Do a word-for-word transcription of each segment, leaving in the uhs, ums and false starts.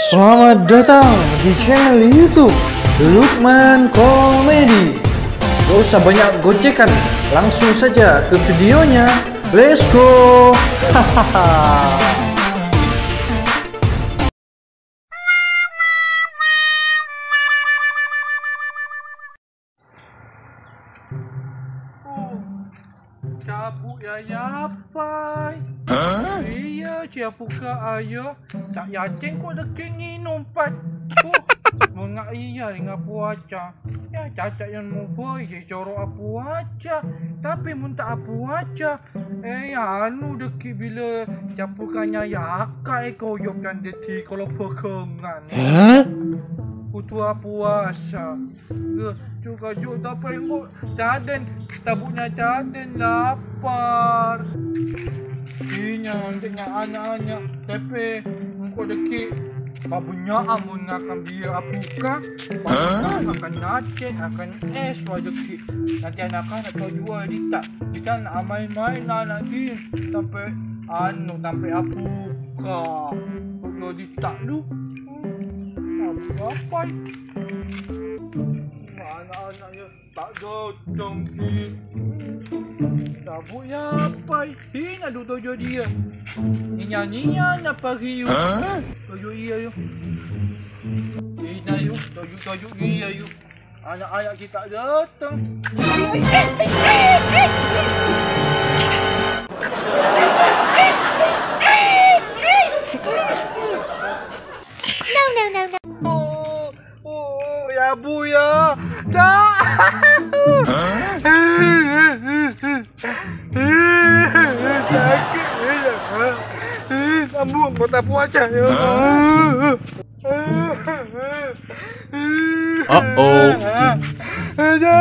Selamat datang di channel YouTube Lukman Comedy. Gak usah banyak gocekan, langsung saja ke videonya. Let's go. Hahaha. Oh, cabuk ya, ya, Pai. Hah? Iyâ, cabuk ka ayo. Tak yakin kok lagi nginum, Pai. Oh, mengak iya, ingat puasa. Ya, caca yang mau boy, ya, coro apu aja. Tapi mun tak apu aja, eh, anu deki bila cabuk kanya yaka, eh, koyok kan dadi kalau pegangan. Hah? Kudu apu asa. Loh, juga juga pengko caden, tabuknya caden lapar. Iya, nantinya anak-anak, tapi engko deki kebanyakan mun ngakan biar abuka, akan nacet, akan es, wajah deki. Nanti anak-anak tau jual dita, dita nak main-main lah nanti sampai anu, sampai abuka. Kok jual dita lu? Apa? Anak-anak ya. Tak gotong ki. Sabuk ya apa? Hina du tojo dia. Ninya-ninya napa hiu? Hah? Tojo iya yo. Hina yo, tojo-tojo iya yo. Anak-anak kita datang. No, no, no, no. Oh, oh, ya, Bu, ya. Tak. Sakit, ya. Ambu, mau tapu aja, ya. Uh-oh. Aja.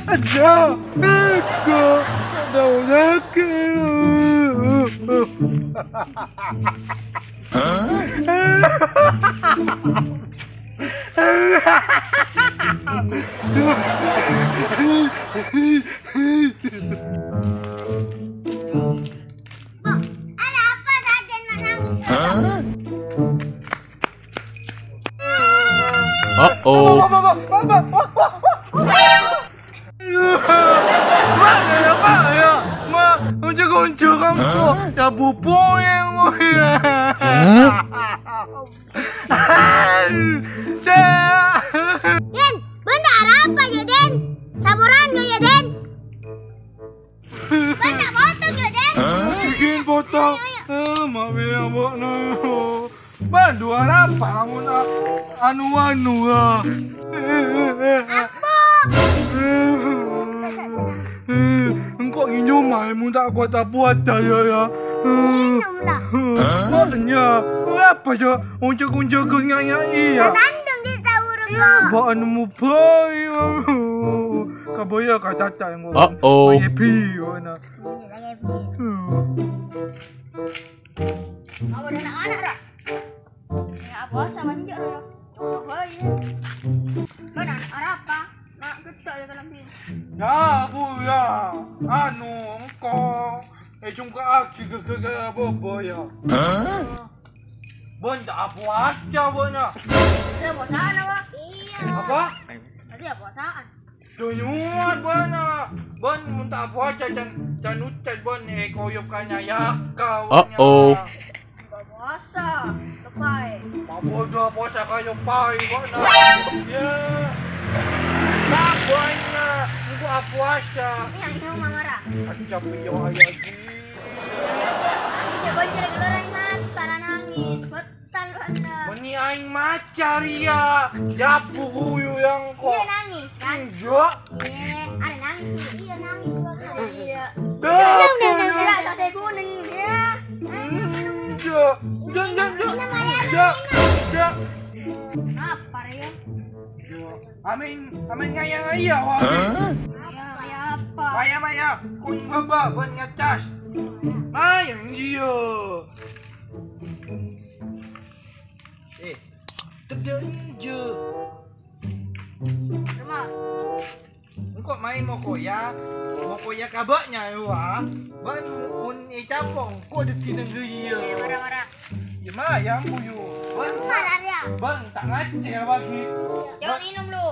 Aja. Aku. Ada sakit. Ada apa saja mak nangis? Uh-oh. Mak, ya, Mak, ya. Mak, unjuk-unjuk kamu. Ya, bubung yang. Hah? Cek. Den, benda apa ya, Den? Saburan gak ya, Den? Benda foto ya, Den? Bikin foto. Ayo, ayo. Eh, mak, ya, mak, no. Bandu arapa lamun a-, anu-anu, ah. Apa? Engko' nginum ae mun ta' kuat abuat ya, ya. Minumlah. Makanya, apa ya? Unjuk-unjuk nyanyi ya. Tandung di sahur kok. Ba'an nemu bae. Kabaya kacata yang ngomong. Uh-oh. Bayi bi, mana? Ini lagi bi. Hmm. Apa ada anak-anak, Ra? Ya, puasa banyak, Ra. Coba aja. Mana anak apa? Nak gede ya kalau ini. Ya, Bu, ya. Anu, engko. Eh, cungka agi gege bobo ya. Hah? Bon, tak apa aja, Bon, ya. Dia puasaan apa? Iya. Apa? Tadi ya puasaan. Duh, nyuwun, bana. Ban, mun ta' apoca, can, can ucet, ban, eh, koyop kanya yaka, bana. Uh-oh. Buka puasa, lepai. Mabodo puasa kayo pai, bana. Ya. Tak, bana. Buka puasa. Ini yang mau marah. Aja, piyo, ayo, Ji. Ini coba jelek, orang mata, nangis. Tal-, ana. Meni aing maca riya, jabu guyu yang kok. Iya, nangis, kan? Enggak. Iya, ada nangis. Iya, nangis dua kali. Iya. Dah, no, no, no, no. Enggak, selesai kuning, ya. Enggak. Enggak, enggak, enggak. Ini namanya enggak. Enggak. Apa, ya? Amin, amin ngaya-ngaya, wah. Hah? Iya, iya, apa? Maya, maya, kun baba, ban ngecas. Maya, iya. Eh, tedeng je. Rumah. Engko' maèn mokoya, mokoya ka bâ'na, yâ, wa. Bâ'na mon ècapo', engko' dhâddhi nangghâ iyâ. Iyâ, mara-mara. Iyâ, ma, yâ, ambu, yu. Bâ'na, mara, yâ. Bâ'na ta' ngacè, yâ, bâgi. Jhâ' ngènom, lu.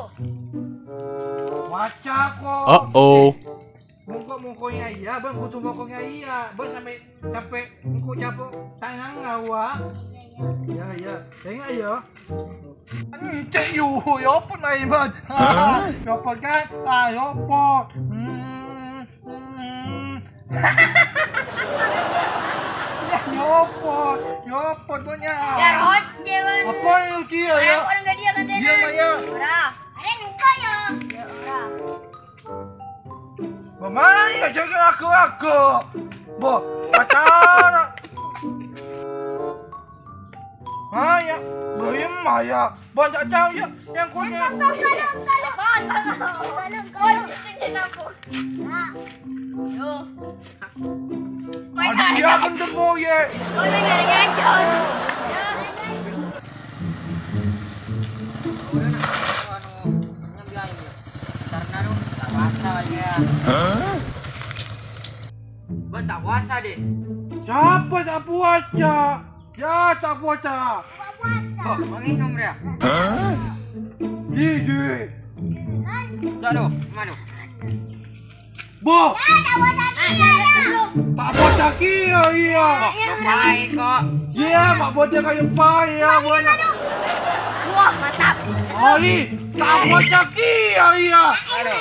Maca, ko'. Uh-oh. Mongko, mongko, yâ, iyâ, bâ'na kodhu mongko, yâ, iyâ. Bâ'na sampè', sampè' engko' capo' tanangnga, wa. Iyâ, iyâ. Sènga', yâ. Encè', yu, yâ, pon, Aiman. Hah? Yâ, pon, kan? Ah, yâ, pon. Hmm, hmm. Yâ, yâ, pon. Yâ, pon, pon, yâ. Yâ, rocè, Wan. Apa yâ, dia, yâ? Apa nang dia, kan, dia, Wan, yâ. Ora. Ada engko', yâ. Yâ, ora. Mama, yâ, jâgâ aku, aku. Bo, pacaran. Ah, yâ. Bâ'na, yâ. Bâ'na ta' tao, yâ. Yang punya. Kalem, kalem, kalem. Kalem, kalem. Kalem, kalem. Yo. Aduh, yâ, kan temu, yâ. Oh, yâ, yâ, yâ, yâ. Udah, nah, anu, nyambi aja. Karena lu tak puasa, ya. Hah? Bâ'na tak puasa, deh. Sapa tak puasa? Yâ, tak puasa. Kok menginum, ya? Hah? Di, di. Udah, lu, mana? Bo. Yâ, tak puasa kèya, yâ. Tak puasa kèya, iyâ. Kok, lupain, kok. Iyâ, tak puasa kèya, iyâ, bo. Wah, mantap. Oli, tak puasa kèya, iyâ. Aduh.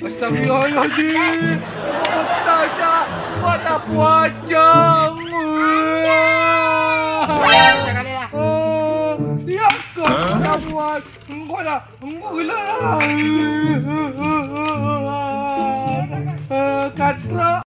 Astagfirullahaladzim. Kok tak puasa? Sekali lah. Oh, iya, kok tak puasa? Engko' lah, engko' gila. Eh, katra.